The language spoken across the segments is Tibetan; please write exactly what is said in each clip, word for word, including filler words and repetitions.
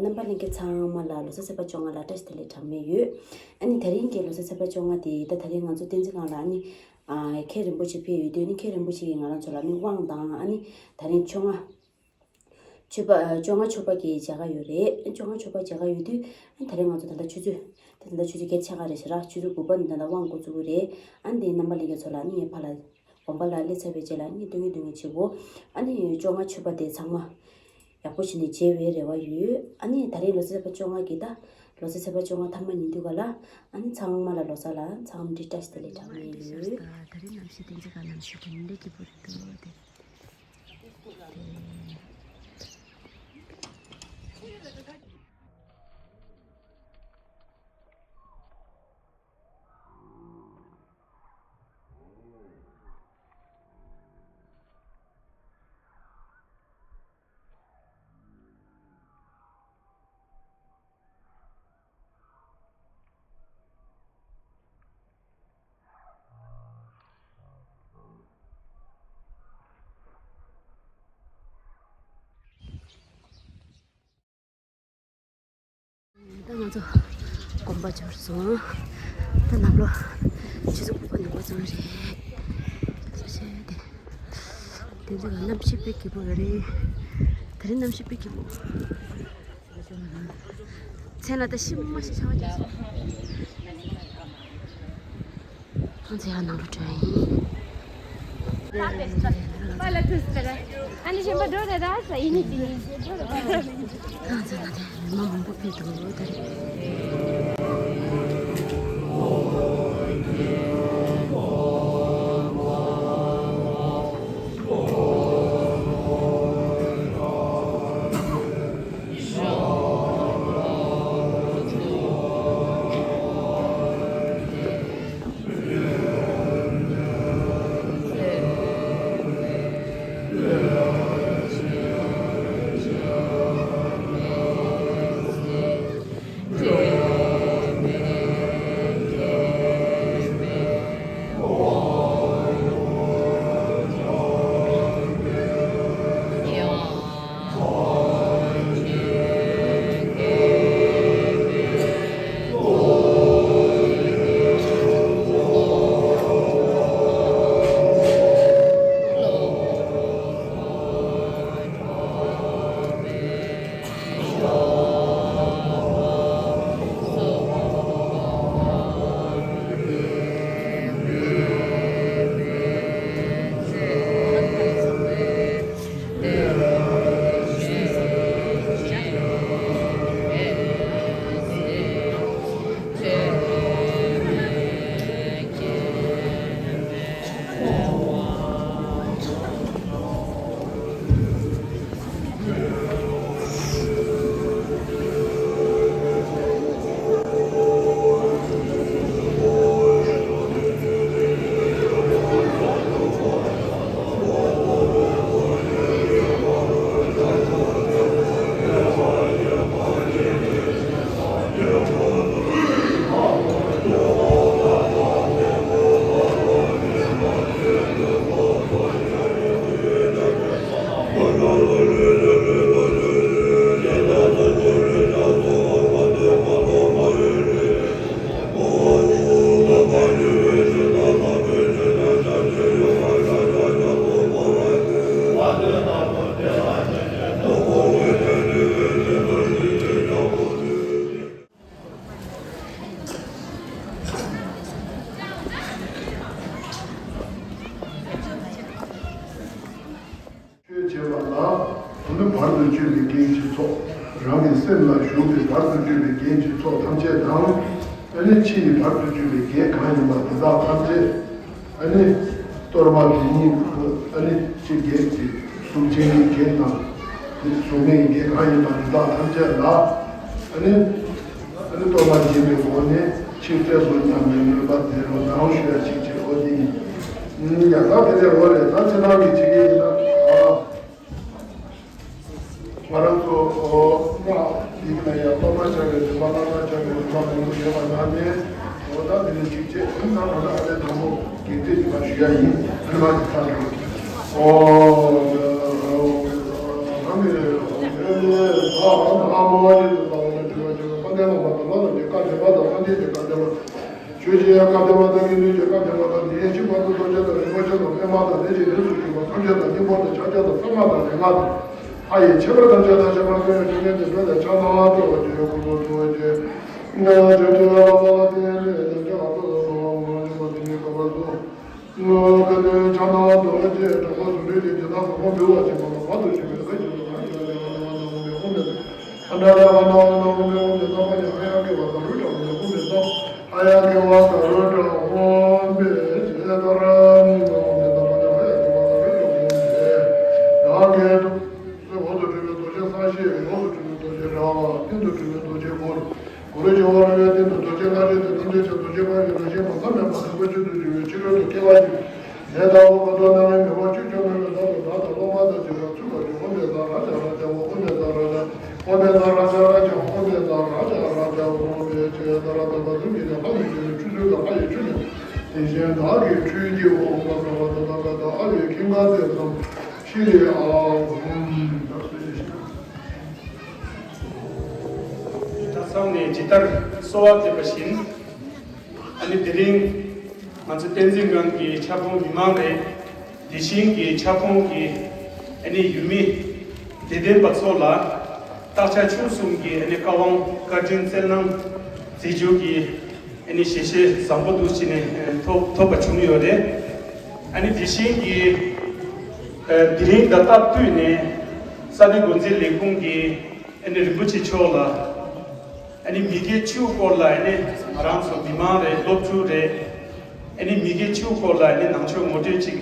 རྣམ་པ་ལྷན་རྒྱས་ཚང་མ་ལ་ལོ་གསར་ཚེས་པ་བཅོ་ལྔ་ལ་བཀྲ་ཤིས་བདེ་ལེགས་གྲངས་མེད་ཡོད། ཨ་ནི་དེ་རིང་གི་ལོ་གསར་ཚེས་པ་བཅོ་ལྔ་དེ་ད་དེ་རིང་ང་ཚོ་བསྟན་འཛིན་སྒང་ལ་ཨ་ནི་ཨ་མཁན་རིན་པོ་ཆེ་ཕེབས་ཡོད་དུས་ཨ་ནི་མཁན་རིན་པོ་ཆེ་གིས་ང་རང་ཚོ་ལ་ཨ་ནི་དབང་དང་ཨ་ནི་ད་རིང་བཅོ་ལྔ་མཆོད་པ་ཨ་བཅོ་ལྔ་མཆོད་པ་གི་མཇལ་ཁ་ཡོད་རེད། བཅོ་ལྔ་མཆོད་པ་མཇལ་ཁ་ཡོད་དུས་ཨ་ནི་ད་རིང་ང་ཚོ་ད་ལྟ་ཆུ་ཚོད་ད་ད་ལྟ་ཆུ་ཚོད་བརྒྱད་ཆགས་ཀ་རེད་ཟེར་ར། ཆུ་ཚོད་དགུ་པ་ནས་ད་ལྟ་དབང་འགོ་བཙུགས་ཀྱི་རེད། ཨ་ནི་དེ་རྣམ་པ་ལྷན་རྒྱས་ཚོ་ལ་ཨ་ནི་ངའི་ཕར་ལ་དགོན་པ་ལ་སླེབས་ཚར་བའི་རྗེས་ལ་ཨ་ནི་སྟོན་གྱི་སྟོན་གྱི་བྱེད་དགོས། ཨ་ནི་བཅོ་ལྔ་མཆོད་པ་དེ་ཚང་མ་ཡག་པོ་བྱས་ནས་མཇལ་བའི་རེ་བ་ཡོད། ཨ་ནི་ད་རེས་ལོ་ཙཱ་ཚེས་པ་བཅོ་ལྔ་གི་ད་ལོ་ཙཱ་ཚེས་པ་བཅོ་ལྔ་ཐ་མ་ཉིན་དུས་ག་ལ་ཨ་ནི་ཚང་མ་ལ་ལོ་གསར་ལ་འཚམས་འདྲི་བཀྲ་ཤིས་བདེ་ལེགས་གྲངས་མེད་ཡོད། ད་རེས་གནམ་གཤིས་བསྟན་འཛིན་སྒང་གནམ་གཤིས་དེ་འདྲ་སྐྱིད་པོ་རེད་འདུག་དེ། ད་ང་ཚོ་དགོན་པ་འབྱོར་སོང་། ད་ནང་ལོགས་ཆུ་ཚོད་དགུ་པ་ནང་ལོགས་ཚང་རེད། ས་ཆ་དེ། དེ་ཚོ་གནམ་གཤིས་དཔེ་སྐྱིད་པོ་ཡོད་རེད། དེ་རིང་གནམ་གཤིས་དཔེ་སྐྱིད་པོ། མཚན་ལ་ད་ཤི་མ་ཤི་ཆར་པ་རྒྱག་སོང་། ཁོང་ཚོ་ཡང་ནང་ལ་འགྲོ་ཡ་ཡིན། ཁོང་ཚོ་ནང་དེ་མི་མང་མང་པོ་ཕེབས་འདུག་ད་རེས། ཆོས་བྱེད་པ་ལ། ཨ་ནི་བར་དུ་གཅོད་པའི་གེགས་ཀྱི་ཚོགས། རང་གི་སེམས་ལ་ཞུགས་པའི་བར་དུ་གཅོད་པའི་གེགས་ཀྱི་ཚོགས་ཐམས་ཅད་དང་། ཨ་ནི་ཕྱི་ཡི་བར་དུ་གཅོད་པའི་གེགས་གང་ཡིན་པ་དེ་དག་ཐམས་ཅད། ཨ་ནི་གཏོར་མ་དེ་ཉིད་དུ་ཨ་ནི་ཕྱི་གེགས་ཀྱི་གཟུགས་ཅན་གྱི་གེགས་དང་། གཟུགས་མེད་ཀྱི་གེགས་གང་ཡིན་པ་དེ་དག་ཐམས་ཅད་ལ་ཨ་ནི། ཨ་ནི་གཏོར་མ་སྦྱིན་པའི་སྒོ་ནས་ཕྱིར་བསྐྱབ་ཏུ་བསྣམས་ནས་མོས་པ་དེ་རུ་ནང་ཞུ་ཡ་གཅིག་བྱེད་དགོས་ཏེ། ཡ་ད་དེ་ལས་འོ་རེད། ད་ཅི་ལྟར་གྱི་བྱེད་ཀྱི་ཡིན་ན། ཨ། ང་རང་ཚོ་ཨོ་སྔགས་འདི་གི་ནང་ཡང་གཏོར་མ་སྦྱར་བའི་རིམ་པ། བླ་མ་སྦྱར་བའི་རིམ་པ་མང་པོ་ཡོད་པ་ནང་ནས། འོ་ད་དེ་ནས་གཅིག་བྱེད། ཨ་ནི་ད་ད་ལྟ་ཨ་ནི་དང་པོ་གེགས་སེལ་གྱི་མ་ཞུ་ཡ་ཡིན། ཨ་ནི་མ་གཅིག་ཚར་འགྲོ། ཨོ། ཨ་ནི། ཆོས་ཀྱི་བཀའ་དྲི་བ་དང་སངས་རྒྱས་ཀྱི་བཀའ་དྲི་བ། ཆོས་ཀྱི་བཀའ་དྲི་བ་དང་དགེ་འདུན་གྱི་བཀའ་དྲི་བ། དེ་ཡན་ཆད་མ་དུ་རྡོ་རྗེ་དང་རིན་པོ་ཆེ་དང་པདྨ་དང་རྣམ་སྨིན་དང་ལྷ་ཡི་ཆོས་སྐྱོང་དང་ཨེ་མ་དང་ལས་ཀྱི་རིགས་སུ་གྱུར་པ་ཐམས་ཅད་དང་སྙིང་པོ་དང་ཕྱག་རྒྱ་དང་པདྨ་དང་རེ་ལྔ་དང་། ལྷ་ཡི་ཁྱད་པར་ཐམས་ཅད་དང་ཁྱད་པར་ཀུན་ཡང་བཅོམ་ལྡན་འདས་དཔལ་ལྡན་ཕྱག་ན་རྡོ་རྗེ་སྐུ་གསུང་ཐུགས་ཀྱི། ང་དྲིན་ཅན་རབ་ལ་བརྟེན་ནས་ལན་ཆགས་ཨ་ཏོ་ལ་སོགས་པ་མང་ཆེ་བ་དེ་ཉིད་བཀོད་པ་སོགས། ང་དགེ་འདུན་ཕྱག་ན་རྡོ་རྗེ་དྲག་པོ་ཟུང་འབྲེལ་གྱི་རྒྱུད་དག་གོ་འཕེལ་བ་ཆེན་པོ་ལ་བར་དུ་གཅོད་པའི་བཀའ་བརྒྱུད་པ་ཡང་ཡང་ལེགས་པར་ལེགས་པར་ལེགས་པར་ལེགས་པར་ཨོམ་མེ་ཨ་ན་ལེགས་པར་ལེགས་པར་ལེགས་པར་ཨོམ་མེ་ཨོམ་མེ་ཏོག་པ་ཡང་ཡང་དགེ་བ་ག་རུ་དྲག་པོ་ལེགས་ཨོམ་མེ་ཏོག་ཨ་ཡང་དགེ་བ་ག་རུ་དྲག་ཨོམ་མེ་ཇེ་ཏ་ར་མི་མ་ཨོམ་མེ་ཏོག་པ་ཡང་ཡང་དགེ་བ་ག་རུ་དྲག་ཨོམ་མེ་རང་གི་འོག་ཏུ་གྲུབ་པའི་རྡོ་རྗེ་སངས་རྒྱས། ཡུམ་ལ་སྟེང་དུ་གྲུབ་པའི་རྡོ་རྗེ་དགྲ། སྟེང་དུ་གྲུབ་པའི་རྡོ་རྗེ་གུ་རུ། གུ་རུ་ཞབས་ལ་སྟེང་དུ་རྡོ་རྗེ་ལྷ་རིགས་དང་ཐམས་ཅད་ཀྱང་རྡོ་རྗེ་དཔལ་གྱི་རང་བཞིན་མ་ཚང་མེད་པ་དང་པོ་བཅུད་དུ་གྱུར་པའི་ཕྱི་རོལ་དུ་སྐྱེ་བ་ཡི། ནད་དང་འོ་བར་དོ་སྣང་བའི་མེ་དཔུང་བཅུ་འཇོམས་པའི་མེ་ཏོག་དང་བྲག་དང་གློག་མ་དང་བྱེ་བྲག་ཚུལ་དང་ལྡན། ཨོ་མེ་ཏ་ར་ཏ་ར་ཏ་ཨོ་མེ་ཏ་ར་ཏ་ཨོ་མེ་ཏ་ར་ཏ་ར་ཏ་ཨོ་མེ་ཏ་ར་ཏ་ར་ཏ་ཨོ་མེ་ཏ་ར་ཏ་ཏ་ཏ་ཏ་ཏ་ཏ། ཏེ་ཏེ་ཏེ་ཏེ་ཏེ་ཏེ། ཨ་བའི་ཁྱིམ་ག་དེ་ཙམ་ཤི་རེ་ཨ་ཧུམ། ད་ཚང་ནས་ཇི་ལྟར་གསོལ་བ་འདེབས་པ་བཞིན། ཨ་ནི་དེ་རིང་ང་ཚོ་བསྟན་འཛིན་སྒང་གི་ཁྱབ་ཁོངས་མི་མང་རེད། དེ་བཞིན་གྱི་ཁྱབ་ཁོངས་ཀྱི་ཨ་ནི་ཡུལ་མི་དད་ལྡན་པ་ཚོ་ལ་སྟག་ཆ་ཆུང་གསུམ་གྱི་ཨ་ནི་བཀའ་དབང་བཀའ་དྲིན་སྩལ་གནང་མཛད་རྒྱུ་གི་ཨ་ནི་ཞལ་བཞེས་བཟང་པོ་འདུག་ཅེས་ནས་ཐོབ་ཐོབ་པ་བྱུང་ཡོད་རེད། ཨ་ནི་དེ་བཞིན་གྱི་དེ་རིང་ད་སྟབས་བསྟུན་ནས་ས་གནས་འགོ་འཛིན་ལས་ཁུངས་ཀྱི་ཨ་ནི་རིན་པོ་ཆེ་མཆོག་ལ། ཨ་ནི་མི་སྐྱེ་ཆུ་སྐོར་ལ་ཨ་ནི་ང་རང་ཚོ་མི་མང་རེད། སློབ་ཕྲུག་རེད། ཨ་ནི་མི་སྐྱེ་ཆུ་སྐོར་ལ་ཨ་ནི་ནང་ཆོས་ངོ་སྤྲོད་ཅིག་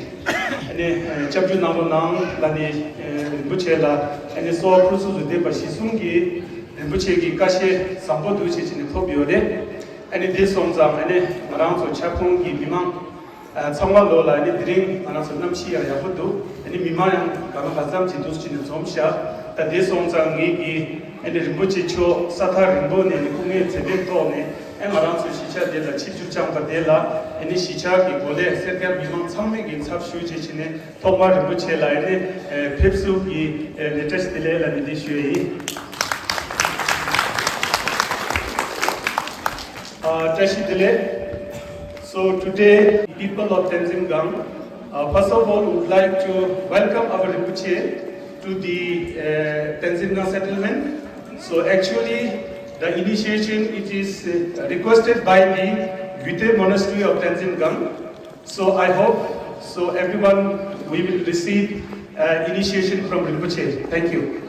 ཨ་ནི་སྐྱབས་འཇུག་གནང་རོགས་གནང་ལ་ནི་རིན་པོ་ཆེ་ལ་ཨ་ནི་གསོལ་བ་ཕུར་ཚུགས་སུ་འདེབས་པ་གཞི་བཟུང་གིས་རིན་པོ་ཆེ་གི་བཀའ་བཞེས་བཟང་པོ་འདུག་ཅེས་བྱས་ནས་ཐོབ་ཡོད་རེད། ཨ་ནི་དེ་སོང་ཙང་ཨ་ནི་ང་རང་ཚོ་ཁྱབ་ཁོངས་ཀྱི་མི་མང་ཚང་མ་ལོ་ལ་ནི་དེ་རིང་ང་རང་ཚོ་གནམ་གཤིས་ཡང་ཡག་པོ་འདུག་ཨ་ནི་མི་མང་ཡང་གང་ག་ཙམ་གྱི་འདུག་ཅེས་ནས་འཛོམས་ཤག་ད་དེ་སོང་ཙང་ངེད་ཀྱིས་ཨ་ནི་རིན་པོ་ཆེ་མཆོག་ས་ཐག་རིང་པོ་ནས་ནི་སྐུ་ངལ་འཛེམས་པའི་ཐོག་ནས་ཨ་ང་རང་ཚོའི་གཞིས་ཆགས་དེ་ལ་ཆིབས་བསྒྱུར་བསྐྱངས་པ་དེ་ལ་ཨ་ནི་གཞིས་ཆགས་ཀྱི་འགོ་ལས་སེར་སྐྱ་མི་མང་ཚང་མས་ཀྱི་ཚབ་ཞུས་བྱས་བྱས་ནས་ཐོག་མར་རིན་པོ་ཆེ་ལ་ཨ་ནི་ཕེབས་བསུ་གི་ལེ་བཀྲ་ཤིས་བདེ་ལེགས་ལ་ནི་འདི་ཞུ་ཡ་ཡིན། Uh, བཀྲ་ཤིས་བདེ་ལེགས། So today, people of Tenzin Gang, uh, first of all, would like to welcome our Rinpoche to the uh, Tenzin Gang settlement. So actually, the initiation, it is uh, requested by the Gyude Monastery of Tenzin Gang. So I hope, so everyone, we will receive uh, initiation from Rinpoche. Thank you.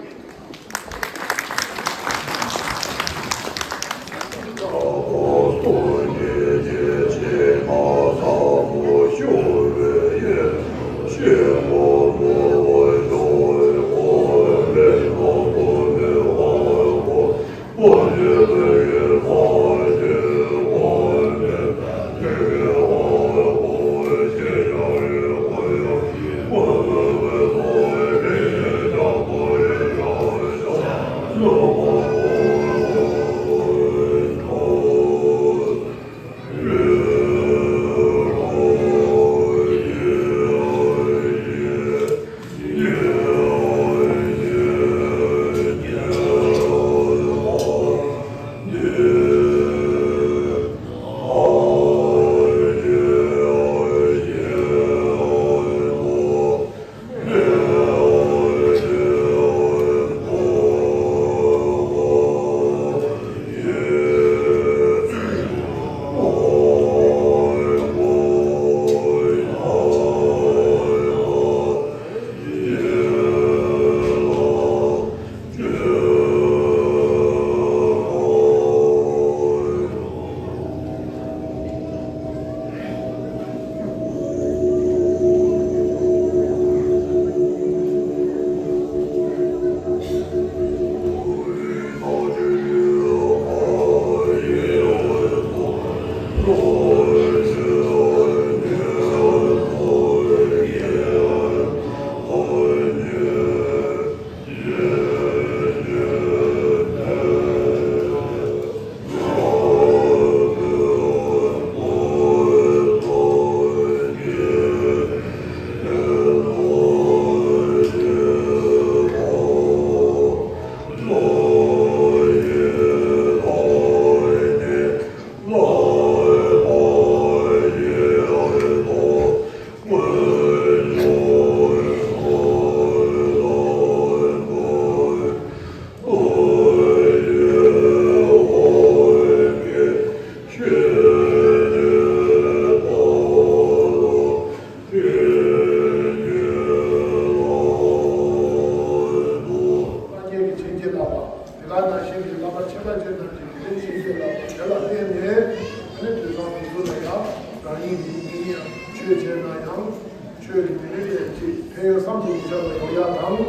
ད་ནང་བཞིན་གྱི་བསླབ་པ་ཆེ་ཕྲ་ཅན་རྣམས་ཀྱིས་དེ་ལས་ཤེས་བྱའི་བསླབ་པ་དེ་ལ་བརྟེན་ནས། ཨ་ནི་དུས་བཟང་དུས་གསུམ་ལ་ཡང་རང་ཉིད་ཀྱི་ཉིན་ཡང་ཆོས་བྱས་ན་ཡང་ཆོས་ཀྱི་དེ་ནས་པའི་ཅིག་ཕན་ཡོན་བསམ་དུ་མི་ཁྱབ་པ་ཡོང་ཡག་དང་།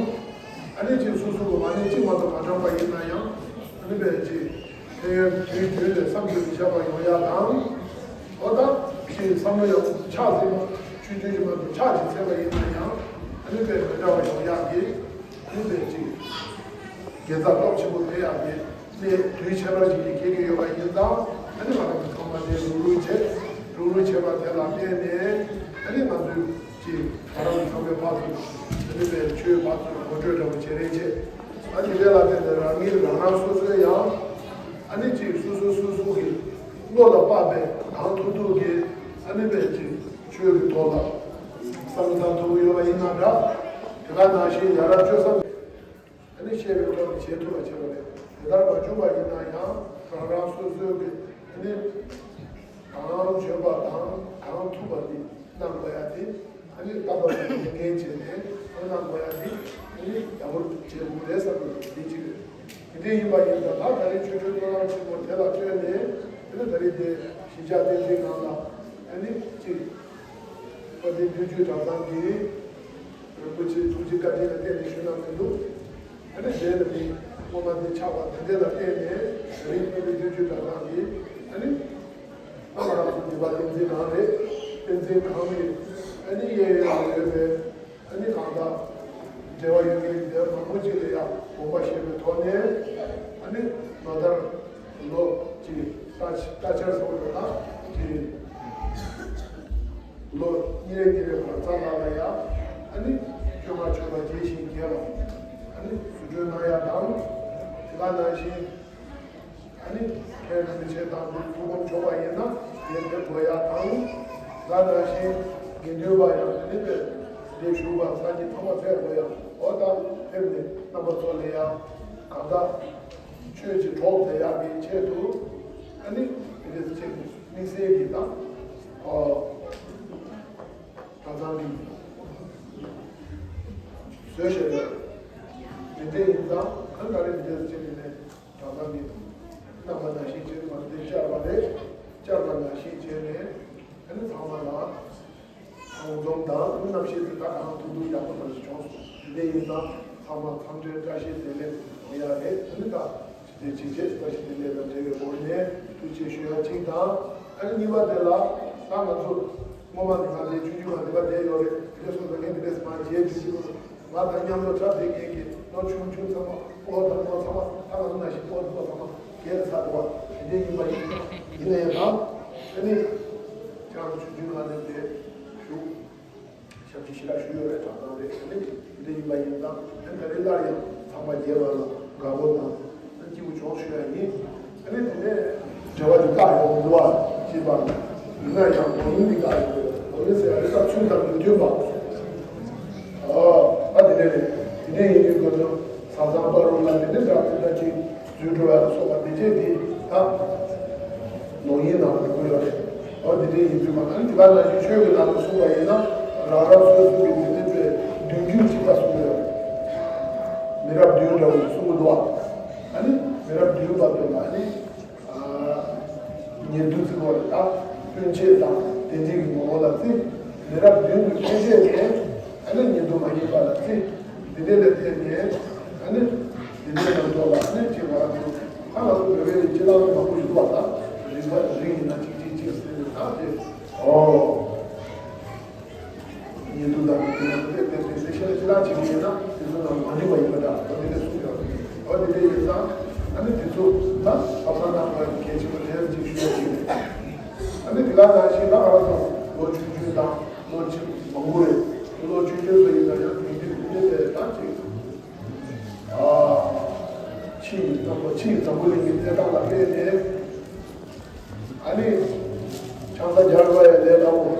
ཨ་ནི་ཅིག་སོ་སོ་གི་མ་ཎི་གཅིག་མ་གཏོགས་མ་བགྲངས་པ་ཡིན་ན་ཡང་། ཨ་ནི་པའི་ཅིག་ཕན་ཡོན་དུས་རྒྱུན་ལས་བསམ་དུ་མི་ཁྱབ་པ་ཡོང་ཡག་དང་། འོ་ད་ཅིག་བསམ་བློ་ཡག་པོ་ཕྱག་འཚལ་མ་ཆུང་ཆུང་ཞིག་མ་གཏོགས་ཕྱག་ཅིག་འཚལ་བ་ཡིན་ན་ཡང་། ཨ་ནི་པའི་མི་འདྲ་བ་ཡོང་ཡག་གི། ཨ་ནི་པའི་ཅིག་དགེ་རྩ་སྟོབས་ཆེན་པོ་སྤེལ་ཡག་གི་གནས་དུས་ཁྱད་པར་ཅན་ཞིག་ཁེལ་གྱི་ཡོད་པ་ཡིན་ཙང་། ཨ་ནི་ང་རང་གི་ཚང་མ་དེ་རུག་རུག་བྱས། རུག་རུག་བྱས་པ་དེ་ལ་བརྟེན་ནས། ཨ་ནི་ང་ཚོས་ཀྱི་ང་རང་གི་ཚང་མའི་ཕར་ཚུར། ཨ་ནི་པའི་ཆོས་ཕར་ཚུར་ངོ་སྤྲོད་འདྲ་པོ་བྱེད་རན་ཆེད། ཨ་ནི་དེ་ལ་བརྟེན་ནས་རང་ཉིད་རང་རང་སོ་སོའི་ཡང་། ཨ་ནི་ཅིག་སོ་སོ་སོ་སོ་གི་བློ་ལ་དཔག་པའི་གང་ཐུབ་ཐུབ་ཀྱིས། ཨ་ནི་པའི་ཅིག་ཆོས་ཀྱི་ཐོག་ལ་བསམ་བློ་བཏང་ཐུབ་ཀྱི་ཡོད་པ་ཡིན་ན་འདྲ། དེ་ག་ནང་བཞིན་ཡ་རབས་སྤྱོད་བཟང་། ཨ་ནི་བཤད་པའི་ཐོག་ནས་བྱེད་ཐུབ་པ་བྱེད་པ་རེད། དེ་ལྟར་མ་བྱུང་བ་ཡིན་ན་ཡང་རང་རང་སོ་སོའི་གི་ཨ་ནི་གང་འཇོན་པ་དང་གང་ཐུབ་པ་དེ་གནང་དགོས་ཡ་དེ། ཨ་ནི་སྐབས་བབ་ཀྱི་ལས་འགན་བྱས་ནས་ཨ་གནང་དགོས་ཡ་དེ། ཨ་ནི་ཡག་པོ་བྱེད་དགོས་རེད་བསམ་པའི་དེ་གཅིག་རེད། དེ་འདྲ་ཡིན་པ་ཡིན་ཙང་ད་ད་རེས་ཆོས་འབྲེལ་སྨོན་ལམ་ཆེན་མོ་དེ་ལ་བརྟེན་ནས། ཨ་ནི་ད་རེས་དེ་གཞིས་ཆགས་བསྟན་འཛིན་ངང་ལ་ཨ་ནི་གཅིག་དཔལ་ལྡན་བདུན་ཅུའི་གྲྭ་ཚང་གི་རིན་པོ་ཆེའི་ཐུགས་རྗེ་བཀའ་དྲིན་ལ་བརྟེན་ནས་ཞུ་ན་མི་འདུག་ཨ་ནི་རྗེས་ལ་ནི་སྔོན་མ་དེ་ཆགས་པ་དེ་འདྲ་ལ་བརྟེན་ནས། དེ་རིང་དཔལ་ལྡན་བདུན་ཅུའི་གྲྭ་ཚང་གི་ཨ་ནི་རྣམ་པ་རང་སོ་འདི་པ་བསྟན་འཛིན་ཁང་རེད། བསྟན་འཛིན་ཁང་གི་ཨ་ནི་གཡས་གཡོན་ལ་ཡོད་པའི་ཨ་ནི་གང་ལྟར་འབྲེལ་བ་ཡོད་མཁན་དེ་མང་པོ་ཅིག་ལ་ཡང་དགོངས་པ་བཞེས་པའི་ཐོག་ནས། ཨ་ནི་ལོ་ལྟར་ལོ་གཅིག་ལྟ་ལྟ་འཆར་སོགས་ཡོད་ན་གཅིག་ལོ་གཉིས་རེ་གཉིས་རེ་བར་མཚམས་ལ་ལ་ཡང་ཨ་ནི་བཅོ་ལྔ་མཆོད་པ་རྒྱས་ཤིང་རྒྱས་པ་ཨ་ནི་བཟོ་སྐྲུན་གནང་ཡ་དང་། དེ་ག་ནང་བཞིན། ཨ་ནི་ཁྱེད་རང་གི་ཆེད་དང་དུ་ཐུགས་དགོངས་འཇོག་པ་ཡིན་ན་དེ་འདེབས་དགོས་ཡ་དང་། ད་ནང་བཞིན་དགེ་འདུན་པ་ཡང་ཨ་ནི་དཔེ་འདེབས་ཞུགས་པ་ས་གཉིས་ཚང་མ་ཕེབས་དགོས་ཡ། འོ་ད་ཕེབས་ནས་རྣམ་པ་ཚོ་ལ་ཡང་གང་ལྟར་ཆོས་ཀྱི་གྲོགས་བྱེད་ཡག་གི་ཆེད་དུ། ཨ་ནི་དེ་འདྲ་ཅིག་དམིགས་བསལ་གྱི་དང་། ཨོ། གྲྭ་ཚང་གི་བཟོས་བཞག་ཡོད། དེ་འདྲ་ཡིན་ཙང་གང་ལྟར་དེ་འདྲ་ཅིག་ནས། གྲྭ་ཚང་གི་རྣམ་པ་ནང་བཞིན་བྱས་ནས་མ་འདི་བཅར་བ་རེད། བཅར་བ་ནང་བཞིན་བྱས་ནས་ཨ་ནི་ཚང་མ་ལ་ཚང་འཛོམས་དང་རྣམ་ཤེས་དེ་དག་གང་ཐུབ་ཐུབ་ཡག་པོ་ཞིག་བྱུང་སོང་། དེ་འདྲ་ཡིན་ཙང་ཚང་མ་འཚམས་འདྲི་བཀྲ་ཤིས་བདེ་ལེགས་ཡོང་ཡག་རེད། ཨ་ནི་ད་དེ་ཅིག་བྱས་བཀྲ་ཤིས་བདེ་ལེགས་དང་འབྲེལ་བའི་སྒོ་ནས་ཐུགས་རྗེ་ཆེ་ཞུ་ཡག་གཅིག་དང་། ཨ་ནི་གཉིས་པ་དེ་ལ་ད་ང་ཚོ་སྔོན་མ་ནས་ང་དེ་ཆུང་ཆུང་ང་དེ་ག་བསྡད་ཡོད་རེད། དེ་སོང་ཙང་ངས་དེ་འདྲས་མ་བྱས་དུས་ཅིག་ང་དང་མཉམ་དུ་འཁྲབ་བསྡད་མཁན་གྱི་ལོ་ཆུང་ཆུང་ཚང་མ་སྤོ་དང་མོ་ཚང་མ་ད་ང་ཚོ་ནང་བཞིན་སྤོ་དང་མོ་ཚང་མ་རྒས་ཚར་འདུག་བ། དེ་འདྲ་ཡིན་པ་ཡིན། ཡིན་ན་ཡང་ད་ཨ་ནི་ཁྱེད་རང་ཚོ་ཆུང་ཆུང་ང་ནས་དེ་ཞུ་ཞབས་ཕྱི་ཞེ་དྲག་ཞུ་ཡོད་རེད། དྲང་གནང་རེད། ཨ་ནི་དེ་འདྲ་ཡིན་པ་ཡིན་ཙང་ཨ་ནི་ད་རེས་སླར་ཡང་ཚང་མ་རྒྱལ་བ་ལ་དགའ་པོ་དང་། སྐྱིད་པོ་བྱུང་ཞུ་ཡ་ཡིན། ཨ་ནི་དེ་ནས་འབྲེལ་བ་དེ་བཀག་ཡོང་གི་འདུག་བ། ཅེས་པ། ཡིན་ན་ཡང་མ་ཡིན་དེ་བཀག་ཡོང་གི་འདུག་མ་ཡིན་ཟེར་ཡ་དེ་ད་ཚུལ་དང་མི་མཐུན་པ། ཨ་ཨ་དེ་འདྲ་རེད། དེ་འདྲ་ཡིན་དུས་ཁོ་ཚོ་ས་མཚམས་བར་རུ་ལ་དེ་འདྲ་འདྲ་དེ་འདྲ་ཅིག་འཛུལ་འགྲོ་ཡ་ལ་སོགས་པ་དེ་བྱས་དེ་ད་ལོག་གཡེམ་ནང་ལ་འགྲོ་གི་ཡོད་རེད། ཨ་དེ་འདྲ་ཡིན་དུས་མ་ཨ་ནི་དེ་ག་ནང་བཞིན་ཆོས་ཀྱི་ནང་དུ་གསུངས་པ་ཡིན་ན་རང་རང་སོ་སོ་གི་དེ་འདྲ་པའི་མདུན་རྒྱུད་གཅིག་པ་གསུངས་ཡོད་རེད། མི་རབས་བདུན་འདྲ་བོ་གསུངས་འདུག་བ། ཨ་ནི་མི་རབས་བདུན་པ་དེ་ལ་ཨ་ནི། ཉེ་དུ་ཚིག་བར་དང་སྤུན་མཆེད་དང་དེ་འདྲའི་གི་ངོ་བོ་ལ་བརྩི། མི་རབས་བདུན་གྱི་ཁྱད་ཆོས་ནས་ཨ་ནི་ཉེ་དུ་མ་ཡིན་པ་ལ་བརྩི། འདི་འདྲ་ལ་བརྟེན་ནས་ཨ་ནི་འདི་འདྲའི་ནང་ཐོག་ལ་ཨ་ནི་ཅིག་ང་རང་ཚོ་ཧ་ལམ་བོད་པའི་སྤྱི་བཏང་མང་པོ་ཞིག་འདུག་བ། ད་རིག་པ་རིག་ཡིན་ན་གཅིག་གཅིག་གཅིག་ཟེར་ནས་ད་དེ་ཨོ། ཉེ་དུ་དང་ཉེ་དུ་དེ་དེ་དེ་དེ་ཤེས་ན་ཅི་ལ་བྱེད་ཀྱི་ཡིན་ན་དེ་ཚོ་ནང་མ་འགྲིག་པ་ཡིན་པ་འདྲ་བ་དེ་འདྲ་གསུངས་ཡོད་རེད། འོ་དེ་འདྲ་ཡིན་ཙང་ཨ་ནི་དེ་ཚོ་ད་བབ་ས་ནང་བ་གལ་ཆེན་པོ་དེ་ཡང་ཅིག་ཞུ་ཡ་ཅིག་རེད། ཨ་ནི་དེ་ག་ནང་བཞིན་ད་ག་ར་ཚོ་ལོ་ཆུང་ཆུང་དང་ལོ་ཆེན་མང་པོ་རེད། ལོ་ཆུང་ཆུང་ཚོ་ཡིན་ན་ཡང་དེང་དུས་དེ་འདྲ་དེ་ད་ཅིག་ཨ་ཕྱི་ཡི་བསམ་བློ་ཕྱི་ཡི་འཛམ་བུ་གླིང་གི་གནས་སྟངས་ལ་དཔེ་ནས་ཨ་ནི་ཆང་ས་རྒྱག་དགོས་ཡ་ལས་སླ་བོ།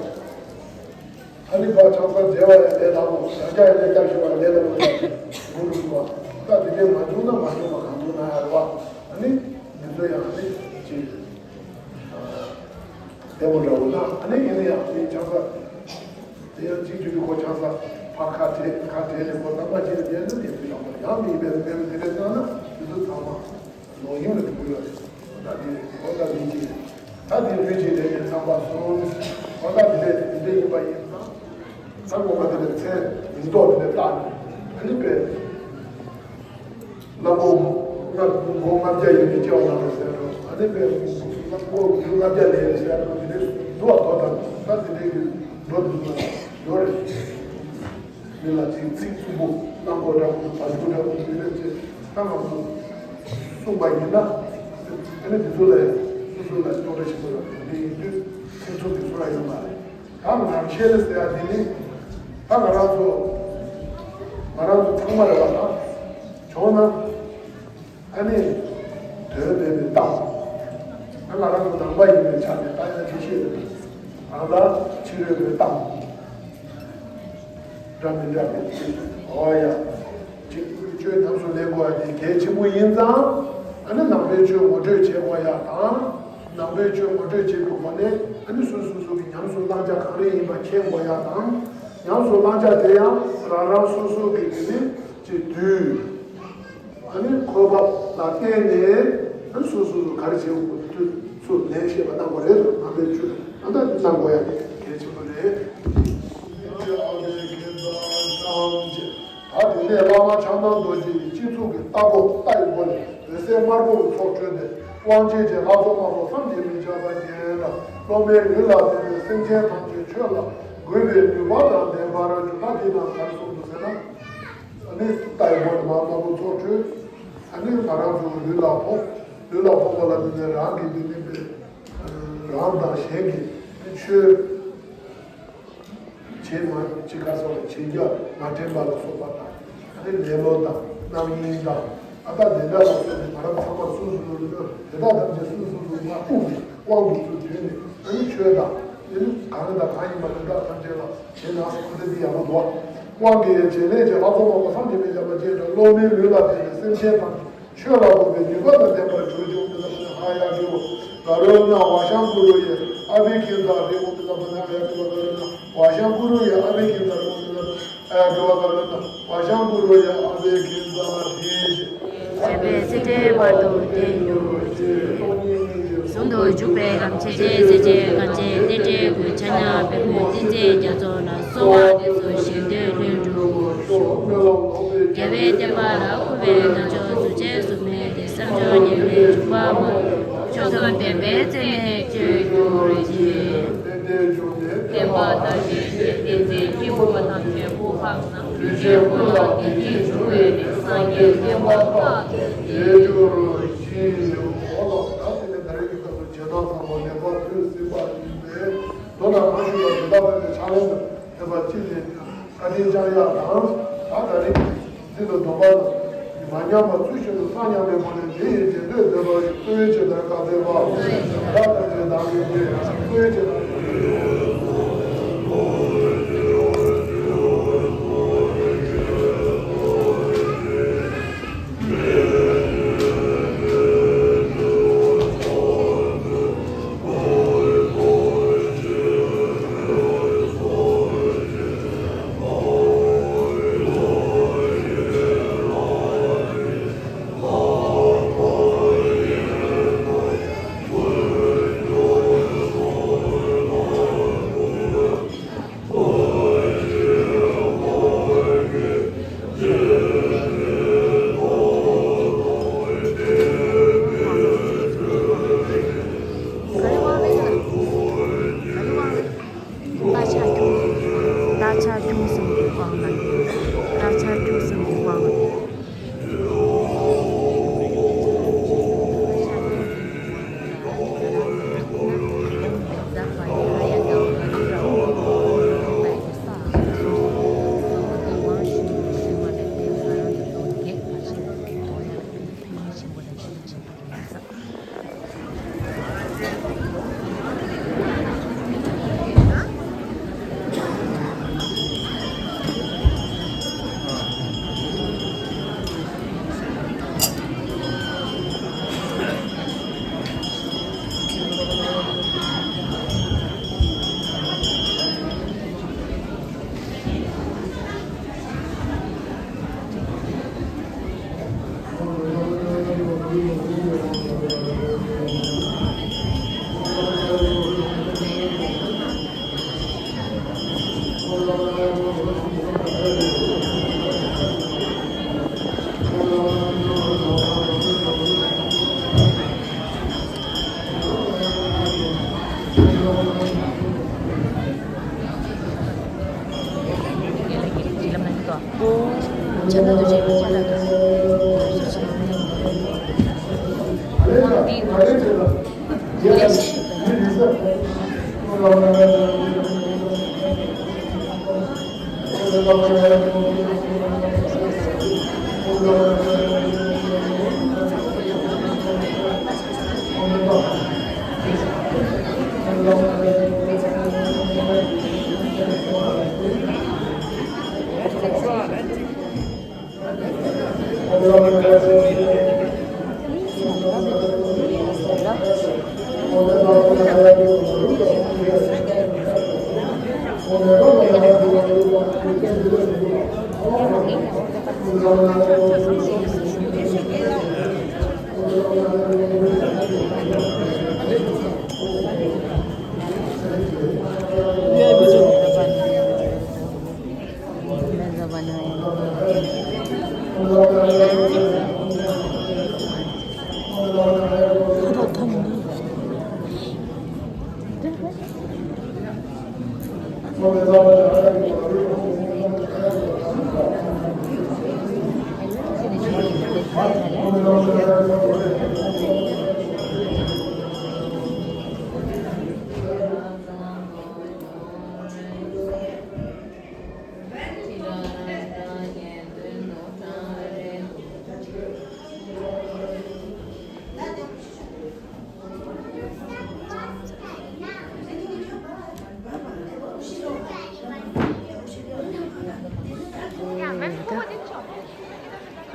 ཨ་ནི་ཕར་ཆང་ས་འཇལ་བ་ཡང་ལས་སླ་པོ། ཡང་བསྐྱར་ཡང་བསྐྱར་ཞུ་བ་ལས་སླ་པོ་ཞིག་མི་འདུག་པ། ད་དེ་འདྲའི་མ་བྱུང་ན་མ་བྱུང་བ་གང་འདུག་ན་ཡང་རེད་བ། ཨ་ནི་འདི་ཚོ་ཡང་ཨ་ནི་ཅིག་བདེ་མོ་འདྲ་བོ་ན། ཨ་ནི་ཡིན་ན་ཡང་དེའི་ཆང་ས་དེ་ཡང་གཅིག་དུས་དུས་ཁོ་ཆང་ས་ཕར་ཁ་བྲལ་ཁ་བྲལ་ནས་ཁོ་རྟག་པར་ཅིག་ལ་བསྡད་ན་དེ་ཚོ་ཡང་མ་ཡང་མི་ཡིན་པའི་དཔེ་མི་དེ་འདྲའི་བཏང་ན་དེ་ཚོ་ཚང་མ། དེ་དུས་ཀྱི་ལས་ནས་ཚང་པ་སོང་། འོ་ན་དེ་ལས་དེ་འདྲ་ཡིན་པ་ཡིན་ཙང་། ཚང་པ་དེ་ལས་མཚན་མིང་འདོགས་དེ་ལས་བཏགས་ནས་ཨ་ནི་པས། གླང་པོ་ལྔ་མགོ་ལྔ་བརྒྱ་ཡོད་པའི་སྐྱེ་བ་བླངས་པའི་ཟེར་འགྲོ། ཨ་ནི་པས་གླང་པོ་ལྔ་བརྒྱ་ལས་ཟེར་འགྲོ། དེ་ལས་འདུལ་བ་མདོ་དང་ད་དེ་འདྲའི་གི་མདོ་འདུལ་བ་ཡོད་རེད། མི་ལ་ཅིག་ཚིག་རྩུབ་པོ་གླང་པོ་འདྲ་པོ་བ་ཕྱུགས་འདྲ་པོ་དེ་ལས་ཅེས་ད་ང་ཚོ་གསུངས་པ་ཡིན་ན། ཨ་ནི་དེ་ཚོ་ལ་སོ་སོ་ལ་སྐྱོ་བ་ཞིག་དགོས་ལ་དེ་ཡིན་དུས་ཚིག་རྩུབ་དེ་ཚོ་ལ་ཡོད་མ་རེད། ད་ང་རང་ཆེ་ལ་ཟེར་ཡ་དེ་ནི། ད་ང་རང་ཚོ། ང་རང་ཚོ་ཚང་མ་རེད་བ་ད། བྱུང་ན། ཨ་ནི། དོན་མེད་པའི་གཏམ། ང་ང་རང་ཚོ་ནང་པ་ཡིན་པའི་ཆ་ནས་ད་ཡང་ཅི་ཤེས་རེད། རང་ལ་ཕྱི་རོལ་པའི་གཏམ། འདྲ་མི་འདྲ་མེད་ཅིག་འོ་ཡ། ཅིག་ཆོས་ཉམས་སུ་ལེན་དགོས་ཡ་དེ་གལ་ཆེན་པོ་ཡིན་ཙང་། ཨ་ནི་ནང་པའི་ཆོས་ངོ་སྤྲོད་བྱེད་དགོས་ཡ་དང་། ནང་པའི་ཆོས་ངོ་སྤྲོད་བྱེད་པའི་སྒོ་ནས་ཨ་ནི་སོ་སོ་སོ་གི་ཉམས་སུ་བླང་བྱ་གང་རེ་ཡིན་པ་མཁྱེན་དགོས་ཡ་དང་། ཉམས་སུ་བླང་བྱ་དེ་ཡང་རང་རང་སོ་སོ་གི་དེ་ནི་ཅིག་དུས། ཨ་ནི་འཁོར་བ་ལ་བརྟེན་ནས་ཨ་ནི་སོ་སོ་སོ་ག་རེ་བྱེད་དགོས་དུས་ཚོད་ལེན་ཤེས་པ་གནང་དགོས་རེད་ཟེར། ནང་པའི་ཆོས་ཨ་ད་འདི་གནང་དགོས་ཡ་དེ་གལ་ཆེན་པོ་རེད། ད་དེ་ནས་བླ་མ་ཕྱག་ན་རྡོ་རྗེ་ཡིས་སྤྱི་གཙུག་གི་ལྟ་སྒོ་ལྟ་ཡི་སྒོ་ནས་འོད་ཟེར་དམར་པོ་གི་ཚོགས་འཕྲོས་ཏེ་དབང་ཆེན་གྱི་ལྷ་ཚོགས་དམར་པོ་བསམ་གྱིས་མི་ཁྱབ་པ་བརྒྱན་དང་སློབ་མའི་ལུས་ལ་ཕན་པའི་སེམས་ཅན་ཐམས་ཅད་ཆོས་ལ་འགོད་པའི་ནུས་པ་དང་ལྡན་པར་གྱུར། ད་དེ་ན་ག་རེ་གསུངས་འདུག་ཟེར་ན། ཨ་ནི་ལྟ་ཡི་སྒོ་ནས་མར་དམར་པོ་ཚོགས་འཕྲོས། ཨ་ནི་ང་རང་ཚོ་ལུས་ལ་ཕོག་ལུས་ལ་ཕོག་པ་ལ་དེ་ནས་རང་གི་དེ་ནི་པའི་རང་དང་གཞན་གྱི་ཆོས། བྱེད་མ་ཅི་ག་སོགས་བྱེད་རྒྱ་མ་དྲན་པ་ལ་སོགས་པ་དང་། ཨ་ནི་ལེ་ལོ་དང་རྣམ་གཡེང་དང་། ཨ་ད་དེ་འདྲ་ལ་སོགས་ནས་ང་རང་ཚང་མ་སུ་སུ་ལུ་ལུ་དེ་དག་ཐམས་ཅད་སུ་སུ་ལུ་ང་དབུགས་ནས་དབང་གི་ཚུལ་བསྡུས་ནས། ཨ་ནི་ཆོས་དང་། ཨ་ནི་གང་དང་གང་ཡིན་པ་དེ་དག་ཐམས་ཅད་ལ་བྱེད་ན་སོགས་དེ་འདི་ཡག་པོ་འདུག་དབང་གི་བྱེད་ལས་ཀྱི་ལྷ་ཚོགས་མང་པོ་བསམ་གྱིས་མི་ཁྱབ་པ་ཅན་དང་སློབ་མའི་ལུས་ལ་ཕན་པའི་སེམས་ཅན་དང་། ཆོས་ལ་འགོད་པའི་ནུས་པ་དང་ལྡན་པར་གྱུར་ཅིག་ཨོཾ་ཏེ་ས་པ་ཎི་ཧ་ཡ་གི་ཝ་ག་རོ་ན་ཝ་ཤང་གུ་རུ་ཡེ་ཨ་བྷི་གྷིན་ད་རེ་ཨོཾ་ཏེ་ས་པ་ཎི་ཧ་ཡ་གི་ཝ་ག་རོ་ན་ཝ་ཤང་གུ་རུ་ཡེ་ཨ་བྷི་གྷིན་ད་རེ་ཨོཾ་ཏེ་ས་པ་ཎི་ཧ་ཡ་གི་ཝ་ག་རོ་ན་ཝ་ཤང་གུ་རུ་ཡེ་ཨ་བྷི་གྷིན་ད་རེ། ཟད་པའི་སྲིད་མཐའི་བར་དུ་བརྟན་གྱུར་ཅིག་ཟུང་དུ་འཇུག་པའི་ལམ་ཆེན་ཅན་སེམས་ཅན་གངས་ཅན་རྟེན་འབྲེལ་གྱི་ཆ་ཉག་པདྨོ་བསྟན་འཛིན་རྒྱ་མཚོ་ལ། གསོལ་བ་འདེབས་སོ་ཞིང་དུ་ལྷུན་གྲུབ་ཤོག་རྒྱལ་བའི་བསྟན་པ་ལ་འཁུ་བའི་རྣལ་འབྱོར་གཟུགས་ཅན་གཟུགས་མེད་དེ། བསམ་སྦྱོར་ཉམས་ལེན་འཇུག་པ་མ་ལུས་པ། མཆོག་གསུམ་བདེན་པའི་རྩེ་ནས་སྤྱོད་གྱུར་ཅིག་བསྟན་པ་དར་ཞིང་རྒྱས་པའི་བསྟན་འཛིན་སྐྱེས་བུ་ཐམས་ཅད་སྐུ་ཁམས་བཟང་། རིན་ཆེན་སྐུ་ལ་བདེ་སྐྱིད་འབྱུང་བའི་གནས། སངས་རྒྱས་བསྟན་པ་རྟག་ཏུ་རྒྱས་གྱུར་ཅིག་འོ་ལགས། ད་དེ་ནས་ད་རེས་ཀྱི་སྐབས་སུ་རྗེས་གནང་ཚང་མ་ལེགས་པར་ཕུལ་ཟིན་པ་ཡིན་པས། མདོར་ན་གང་ཞུས་པ་དེ་དག་ཐམས་ཅད་ཕྱག་ལེན་དུ་ཐེབས་པར་ཅི་ནས་བཀའ་དྲིན་བསྐྱང་ཡག་དང་། ད་ད་རེས་འདི་ལ་སྡོམ་པ་དང་མ་ཉམས་པ་ཚུལ་བཞིན་དུ་བསམ་ཉམས་པའི་སྒོ་ནས་འདི་ཡི་རྗེས་ཟློས་མཛད་པར་ཞུ། གསོལ་བའི་ཕྱིར་དང་བཀའ་སྩལ་པ། ཡ་ད་ཅེ་དང་གི་ཚེ་གསོལ་བའི་ཕྱིར་དང་།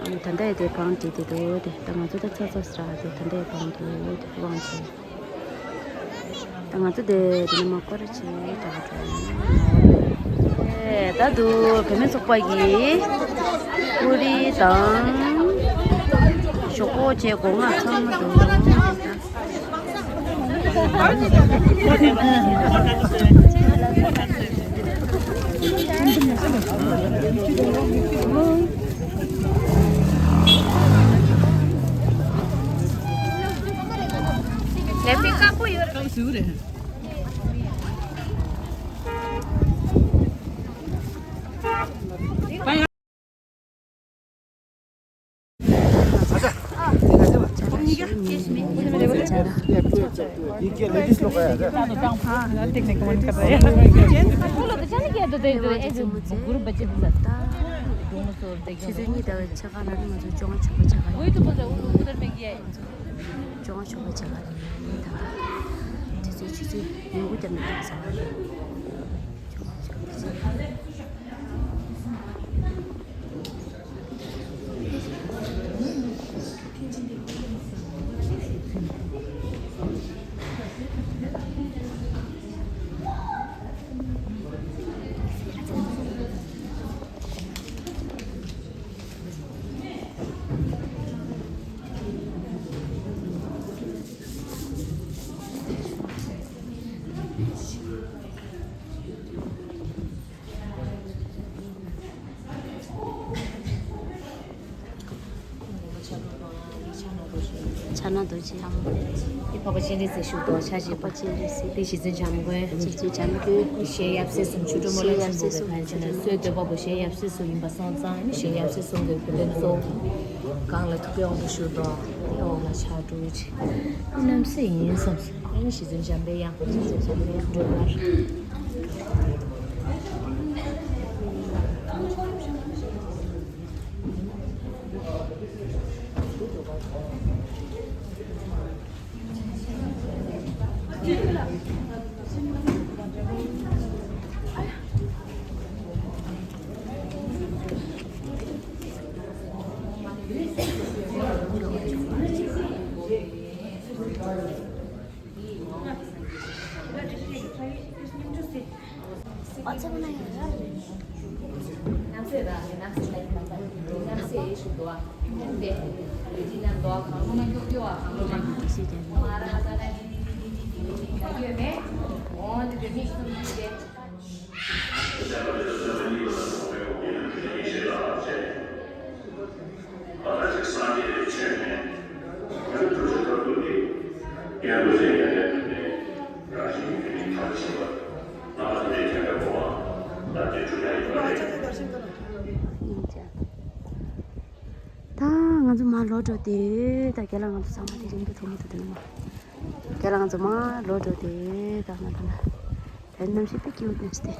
ད་ལྟ་ཡི་དེ་བང་བསྒྲིགས་ཏེ་འདུག་དེ་ད་ང་ཚོ་ད་ཚ་ཚ་སྲ་དེ་ད་ལྟ་ཡི་བང་བསྒྲིགས་དེ་དབང་ཆེ། ད་ང་ཚོ་དེ་དེ་ནས་མ་སྐོར་ར་བྱེད་ད་ག་ད། ད་དུ་བུད་མེད་ཚོགས་པ་ཡི་ཀུ་རི་དང་ཞོག་ཁོག་བཅས་སྒོ་ང་ཚང་མ་འདུག་ལས་ཕན་དཀར་པོ་ཡོད་རེད། ཅོང་ཆུ་བ་ཆ་ག་རེ་ད། དེ་ཚོའི་ཆུ་ཚོད་ཉིན་གུང་རྒྱབ་ནས་བཏང་ཟེར་བ་རེད། ཅོང་ཆུ་བ་ཆ་ག་རེ། ཕྱག་ན་རྡོ་རྗེ། འདི་འཕགས་པ་སྤྱན་རས་གཟིགས་བཞུགས་ཏོ་ཆ་བཞི་པ། འཕགས་པ་སྤྱན་རས་གཟིགས། འདི་རྗེ་བཙུན་བྱམས་མགོན། རྗེ་བཙུན་བྱམས་མགོན། གཞལ་ཡབ་སྲས་གསུམ་ཆོ་འཕྲུལ་སྨོན་ལམ་ཆེན་པོའི་གི་ཕན་ཆད་ན་གསོལ་འདེབས་པ་པོ་གཞལ་ཡབ་སྲས་གསུམ་ཡིན་པ་སོང་ཙང་ནི་གཞལ་ཡབ་སྲས་གསུམ་གྱི་སྐུ་མདུན་གཙོ་བོ་གང་ལ་ཐུགས་ཀའི་དབང་དུ་བཞུགས་ཏོ། དེ་འོག་ལ་ཕྱག་དྲུག་ཅིག་རྣམ་སྲས་ཡིན་བསམ་སོང་། ཨ་ནི་རྗེ་བཙུན་འཇམ་པའི་དབྱངས། རྗེ་བཙུན་འཇམ་པའི་དབྱངས་སྒྲོལ་མར། ད་ང་ཚོ་མར་ལོག་འགྲོ་དེ། ད་རྒན་ལགས་ང་ཚོ་ཚང་མ་དེ་རིང་གི་གྲོགས་མོ་དེ་དེ་ནས་མ། རྒན་ལགས་ང་ཚོ་མར་ལོག་འགྲོ་དེ། ད་ང་ད་ལ་ གནམ་གཤིས་དཔེ་སྐྱིད་པོ་ནས་སྟེ།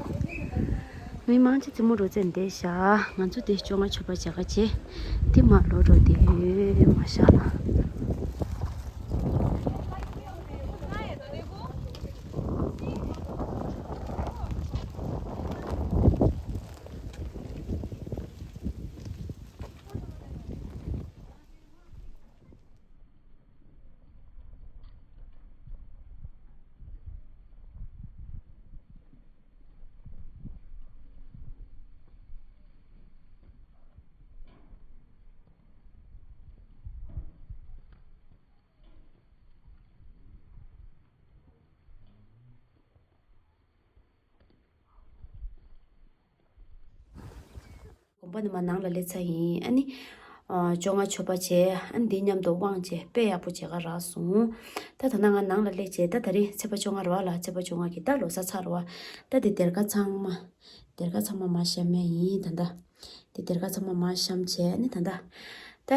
མི་མང་ཆེ་རྩེད་མོ་རུ་རྩེད་འདི་བཞག་ང་ཚོ་དེ་བཅོ་ལྔ་མཆོད་པ་བྱེད་ག་བྱེད། དེ་མ་ལོ་འགྲོ་དེ་ཡོད་མ་བཞག་ལ། དགོན་པ་ནས་མར་ནང་ལ་སླེབས་ཚར་ཡིན། ཨ་ནི། ཨ། བཅོ་ལྔ་མཆོད་པ་བྱས། ཨ་ནི་འདི་མཉམ་དུ་དབང་བྱས་དཔེ་ཡག་པོ་བྱེད་ག་རག་སོང་། ད་ད་ནང་ང་ནང་ལ་སླེབས་བྱས། ད་ད་རེས་ཚེས་པ་བཅོ་ལྔ་རེད་བ་ལ། ཚེས་པ་བཅོ་ལྔ་གི་ད་ལོ་གསར་ཚར་རེད་བ། ད་དེ་སྡེར་ཁ་ཚང་མ། སྡེར་ཁ་ཚང་མ་མར་བཤམས་ཡ་ཡིན་ད་ལྟ། དེ་སྡེར་ཁ་ཚང་མ་མར་བཤམས་བྱས། ཨ་ནི་ད་ལྟ། ད།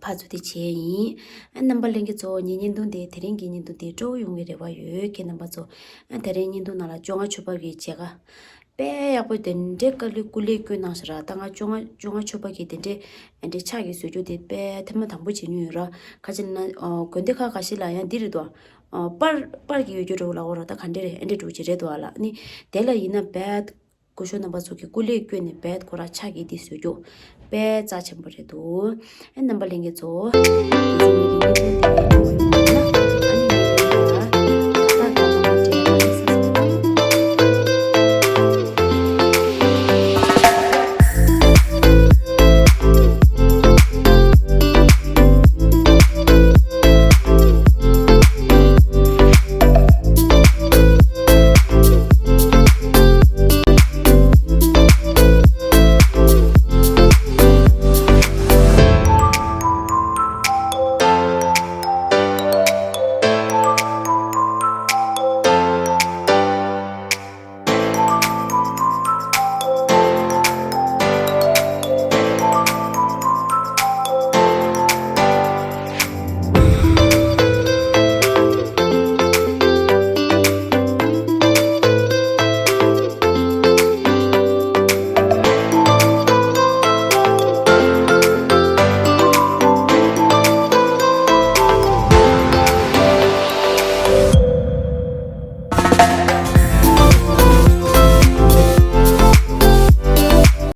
ཕར་ཚུར་དེ་བྱས་ཡིན། ཨ། རྣམ་པ་ལྷན་རྒྱས་ཚོ་ངའི་བརྙན་ཐུང་དེ་དེ་རིང་གི་བརྙན་ཐུང་དེ་སྤྲོ་བོ་ཡོང་བའི་རེ་བ་ཡོད། ཁྱེད་རྣམ་པ་ཚོ། ཨ། དེ་རིང་བརྙན་ཐུང་ནང་ལ་བཅོ་ལྔ་མཆོད་པ་གི་མཇལ་ཁ་དཔེ་ཡག་པོ་དེ་འདྲའི་དཀའ་ལས་སྐུ་ལས་བསྐྱོན་གནང་ཞིག་ར། ད་ང་བཅོ་ལྔ་བཅོ་ལྔ་མཆོད་པ་གི་དེ་འདྲའི་ཨ་འདྲའི་ཕྱག་གི་བཟོ་རྒྱུ་དེ་དཔེ་ཐེངས་མ་དང་པོ་བྱེད་མྱོང་ཡོད་ར། ཁ་ཅིག་ན་དགོན་སྡེ་ཁག་ཁ་ཤས་ལ་ཡང་འདི་རེད་དོ། པར་པར་གྱི་ཡོད་རྒྱུ་འདྲ་བོ་ལ་འོ་ར། ད་ག་འདྲ་རེད། ཨ་འདྲ་འདྲ་བོ་ཅིག་རེད་དོ་ཨ་ལ། ནི་དེ་ལ་ཡིན་ན་དཔེ། སྐུ་ཞབས་རྣམ་པ་ཚོ་གིས་སྐུ་ལས་བསྐྱོན་ནས་རྦད་ཁོ་རང་ཕྱག་གི་འདི་བཟོ་རྒྱུ་དཔེ་རྩ་ཆེན་པོ་རེད་འདུག་ཨེ། རྣམ་པ་ལྷན་རྒྱས་ཚོ། དེ་ཚོ་ངེད་ཀྱི་བརྙན་ཐུང་དེ་ཡག་པོ་ཡིན་ན།